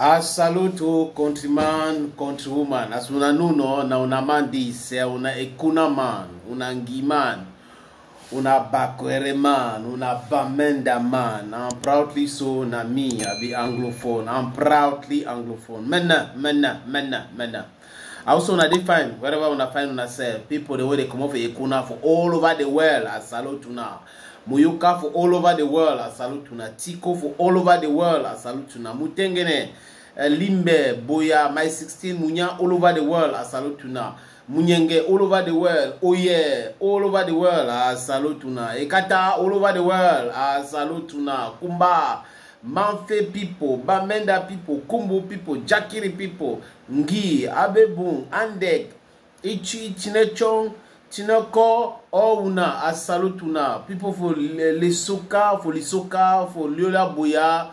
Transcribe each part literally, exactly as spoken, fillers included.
I salute to countryman, countrywoman. As una know, no, na una man this, eh, una Ekuna man, una Ngi man, una Bakwere man, una Bamenda man. I'm proudly so, na me, I be Anglophone. I'm proudly Anglophone. Mena, mena, mena, mena. Also, una dey fine, wherever una find una self. People, the way they come off Ekuna for all over the world, I salute una. Muyuka for all over the world, I salute una. Tiko for all over the world, I salute una. Mutengene, eh, Limbe, Boya, My sixteen, Munya all over the world, I salute una. Munyenge all over the world, Oye all over the world, I salute una. Ekata all over the world, I salute una. Kumba, Mamfe people, Bamenda people, Kumbu people, Jakiri people, Ngi, Abebun, Andek, Ichi, Chinechon, Chinoko, all una, I salute una. People for Le- Lesoka, for Lesoka, for Liola Boya,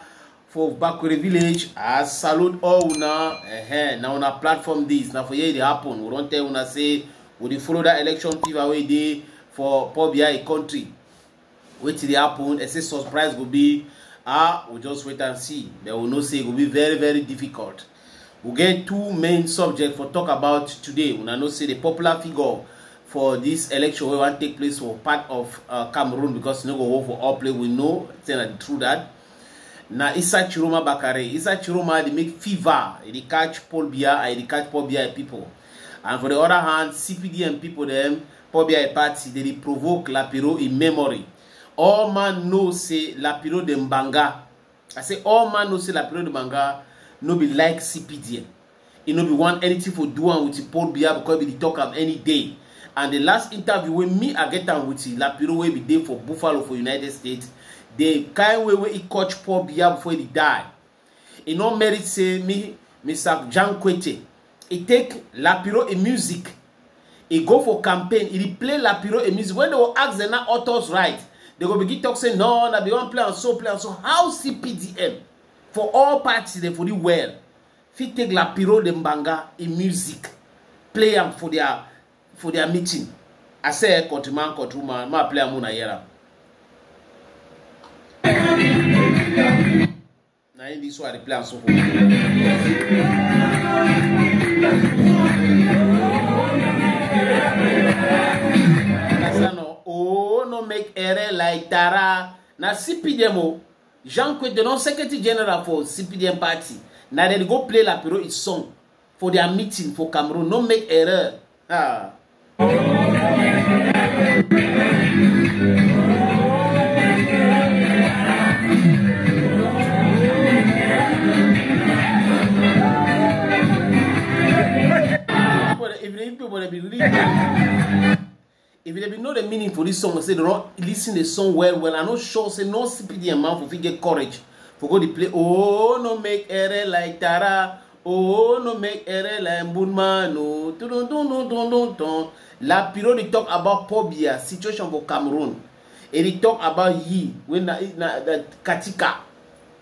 for Bakure village, I salute all una. Eh, na una platform this. Now for here it happen. We don't tell una say we dey follow that election fever wey dey for Paul Biya country. Wetin dey happen? They say surprise go be. Ah, we just wait and see. But we know say e go be very, very difficult. We get two main subjects for talk about today. Una know say the popular figure for this election wey wan take place for part of uh, Cameroon, because e no go work for all place. We know say na the true that. Na Issa Chiroma Bakare. Issa Chiroma dey make fever. E dey catch Paul Biya, e dey catch Paul Biya people. And for the other hand, C P D M people dem, Paul Biya party, they dey provoke Lapiro in memory. All man know say Lapiro de Mbanga. I say all man know say Lapiro de Mbanga no be like C P D M. E no be want anything for do am with Paul Biya because e be dey talk am any day. And the last interview wey me I get am with Lapiro wey be dey for Buffalo for United States, the kind way wey e catch Paul Biya before e die. E no merit say me, Mister John Kwete, e take Lapiro e music, e go for campaign, e dey play Lapiro e music. When they go ask them na authors right, they go begin talk say no, na be one play and so play and so. How C P D M for all parties dey for the world fit take Lapiro de Mbanga e music, play am for their for their meeting? I say countryman, countrywoman, ma play am una hear am. Na him this one dey play am so for. That's no. Oh, no make ere like Tara. Na C P D M o. Jean Kwete, the non secretary general for C P D M party. Na dem go play Lapiro his song for their meeting for Cameroon. No make error. Ah. People, if they people they be really, if they be know the meaning for this song, say they don't listen the song well, well. I no sure say no C P D M man for fit get courage for go dey play. Oh, no make ere like Tara. Oh, no make ere like Mbunmano. Tudun, dun, dun, dun, dun, dun. Lapiro dey talk about Paul Biya situation for Cameroon. E dey talk about yi when na na the Katika.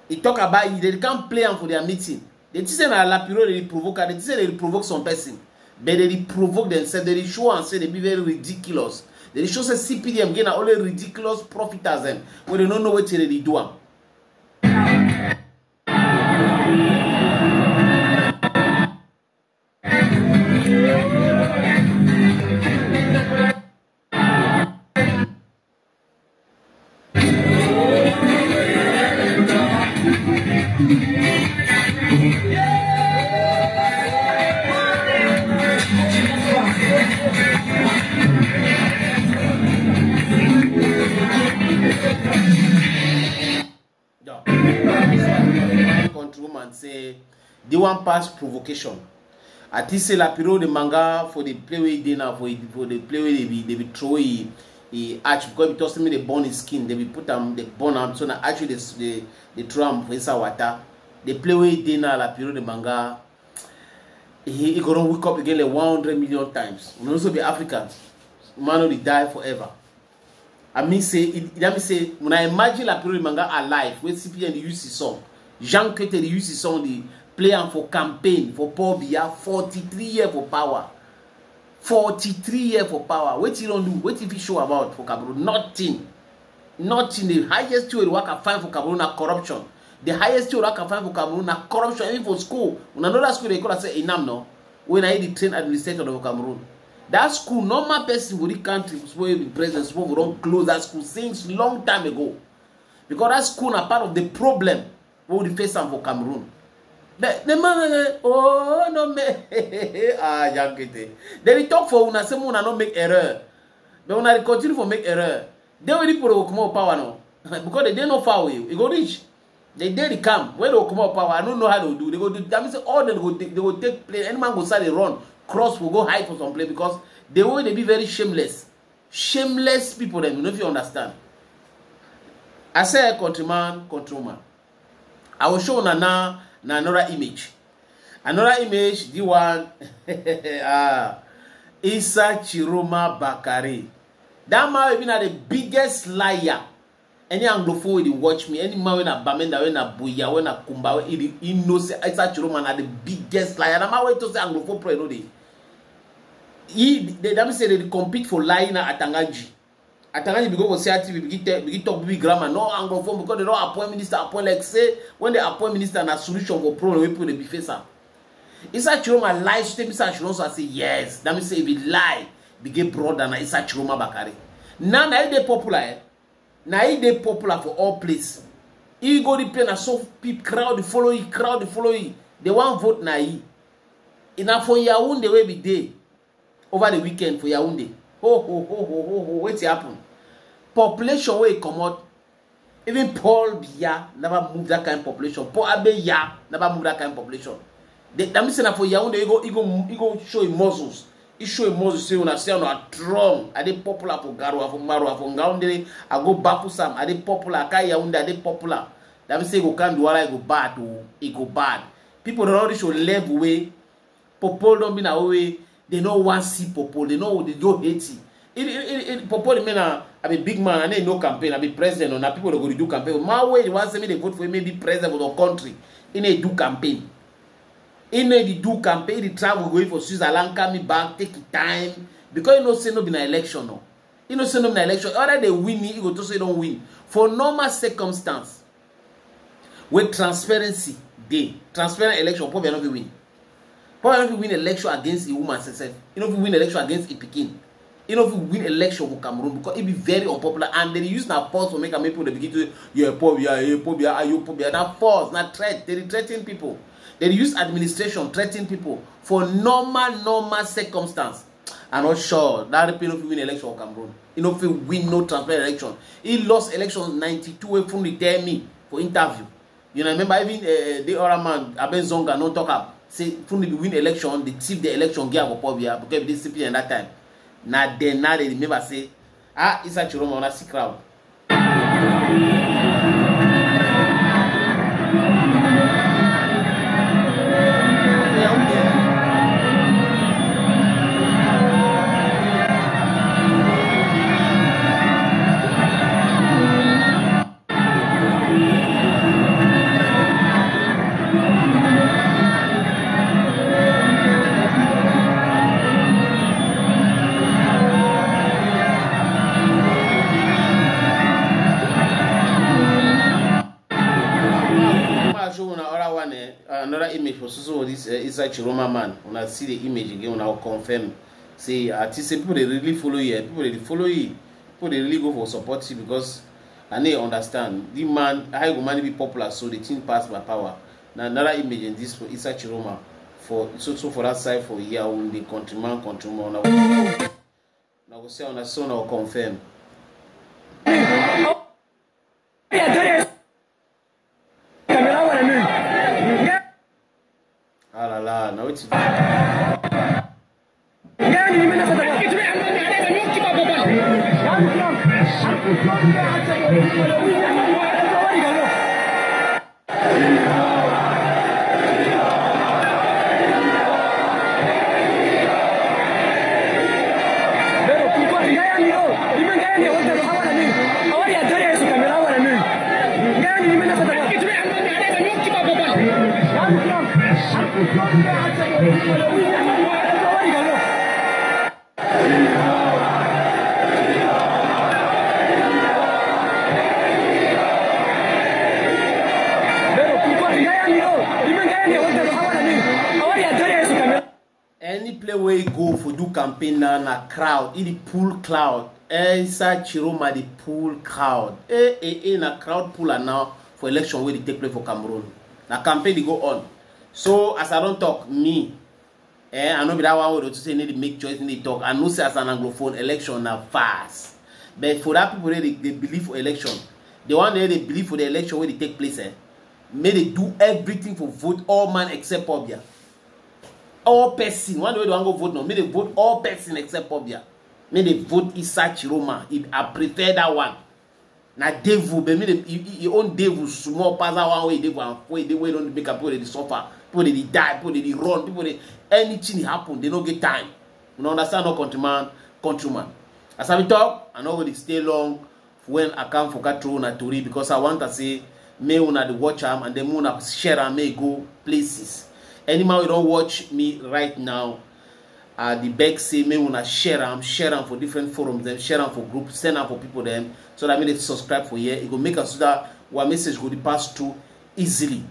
E talk about yi. They can't play am for their meeting. They think say na Lapiro dey provoke. They think say they provoke some person. But they dey provoke themselves. They dey show and say they be very ridiculous. They dey show say C P D M get na only ridiculous profiters dem wey they no know wetin they dey do am. Countrywoman say the one pass provocation. I think say Lapiro de Mbanga for the play wey dey now for the, for the play wey they be they be throw e e arch because because me they burn his skin, they be put am they burn am, so na actually they they, they throw am for inside water. The play wey dey now Lapiro de Mbanga, he, he go don wake up again like one hundred million times. We also be Africans. Man no dey die forever. I mean say it, that mean say when I imagine Lapiro de Mbanga alive, when C P M dey use his song, Jean Kwete dey use his song, dey play am for campaign for Paul Biya, forty-three years for power. Forty-three years for power. Wetin he don do? Wetin he fit show about for Cameroon? Nothing. Nothing. The highest thing wey dey waka find for Cameroon na corruption. The highest thing una can find for Cameroon na corruption. Even for school, una know that school they call am say ENAM, no? Wey na e dey train administrator of Cameroon. That school, normal person for the country, suppose be president, suppose don close that school since long time ago. Because that school na part of the problem wey we dey face am for Cameroon. The, the man, eh, oh, no, me. Ah, Yankete. They dey talk for una, say una no make error. But una dey continue for make error. They wey people go comot power now. Because they dey no far away. E go reach. They dey the camp. When they go comot power, I don't know how they go do. They go do, that means say all dem go, they go take plane. Any man go start dey run, cross, go go hide for some place because the way they be very shameless. Shameless people dem, you no fit understand. I say, countryman, countrywoman. I will show una now na another image. Another image, the one, ah, Isa Chiroma Bakare. That man wey be na the biggest liar. Any Anglophone wey dey watch me, any man wey na Bamenda, wey na Buea, wey na Kumba, wey he, he know say Isa Chiroma na the biggest liar. Na man wey talk say Anglophone problem no dey. He, they, that mean say they dey compete for lying na Atanganji. Atanganji be go for C R T V, begin tell, begin talk big grammar. No Anglophone because they don appoint minister, appoint like say when they appoint minister na solution for problem wey people dey be face am. Isa Chiroma lie, so Isa Chiroma say yes. That mean say if he lie, begin brother na Isa Chiroma Bakare. Now na he dey popular, eh? Na he dey popular for all place. He go the place na so people crowd dey follow him, crowd dey follow him. They wan vote na he. E na for Yaoundé wey be dey over the weekend for Yaoundé. Ho, ho, ho, ho, ho, ho. Wetin happen? Population wey comot, even Paul Biya never move that kind population. Paul Abey Ya never move that kind population. They, that means say na for Yaoundé, he go, he go, he go show him muscles. He show him muscles, say, "Una see, una strong. I dey popular for Garoua, for Maroua, for Ngaoundéré. I go Bafoussam, I dey popular. I carry Yaoundé, I dey popular." That means say he go come Douala, he go bad, oh, he go bad. People don reach a level wey Popol don be na way they no wan see Popol. They no, they don hate him. It, it, it, it, Popol, me na, I be big man, I no know campaign, I be president, or na people that go dey do campaign. My way, they wan say me they vote for him, maybe president for the country. He no do campaign. He no dey do campaign, he dey travel go for Switzerland, come me back, take him time. Because he know say no be na election, no. He know say no be na election. Other they win, he go to say don't win. For normal circumstance, with transparency, dey transparent election, Paul Biya no fit win. Paul Biya no fit win election against a woman herself. He no fit win election against a pikin. He no fit win election for Cameroon because he be very unpopular and they use na force for make am, make people dey begin to, "Yeah, Paul Biya, yeah, Paul Biya, ayo, Paul Biya." Na force, na threat. They dey threaten people. They dey use administration threaten people. For normal, normal circumstance, I'm not sure that P N P no fit win election for Cameroon. He no fit win no transparent election. He lost election ninety-two wey Fundi tell me for interview. You know, remember even, uh, the other man, Aben Zonga, no talk am. Say Fundi be win election, they thief the election gear for Paul Biya because they C P M that time. Now then, now they remember say, ah, Isa Chiroma, una see crowd. I'ma show una other one, eh, another image for so so this, eh, inside Chiroma man. Una see the image again, una will confirm. See, I think say people they really follow you, eh, people they follow you, people they really go for support you because I need understand the man how you go man be popular so the thing pass my power. Now another image in this for inside Chiroma for so so for that side for here on the countryman countryman. Now go say on the son will confirm. Ah là là, now it's campaign now na crowd, e dey pull crowd. Esa Chiroma dey pull crowd. Eh, eh, eh, na crowd puller now for election wey dey take place for Cameroon. Na campaign dey go on. So as I don talk, me, eh, I no be that one wey dey say need to make choice, need to talk. I know say as an Anglophone, election na fast. But for that people wey dey, dey believe for election, the one wey dey believe for the election wey dey take place, eh, make dey do everything for vote all man except Pobia. All person, one wey dey wan go vote now, make dey vote all person except Pobia. Make dey vote Esa Chiroma. If I prefer that one. Na devil, but me dey, e, e, e own devil small pass that one wey dey for am, wey dey, wey don make am, people dey suffer, people dey die, people dey run, people dey, anything dey happen, they no get time. You know, understand, no countryman, countryman. As I be talk, I no go dey stay long. When I come for control na tori, because I want to say, make una dey watch am, and then make una share am, make e go places. Any man wey don watch me right now, I dey beg say make una share am, share am for different forums, then share am for group, send am for people them, so that make they subscribe for here. It go make us so that our message go dey pass through easily.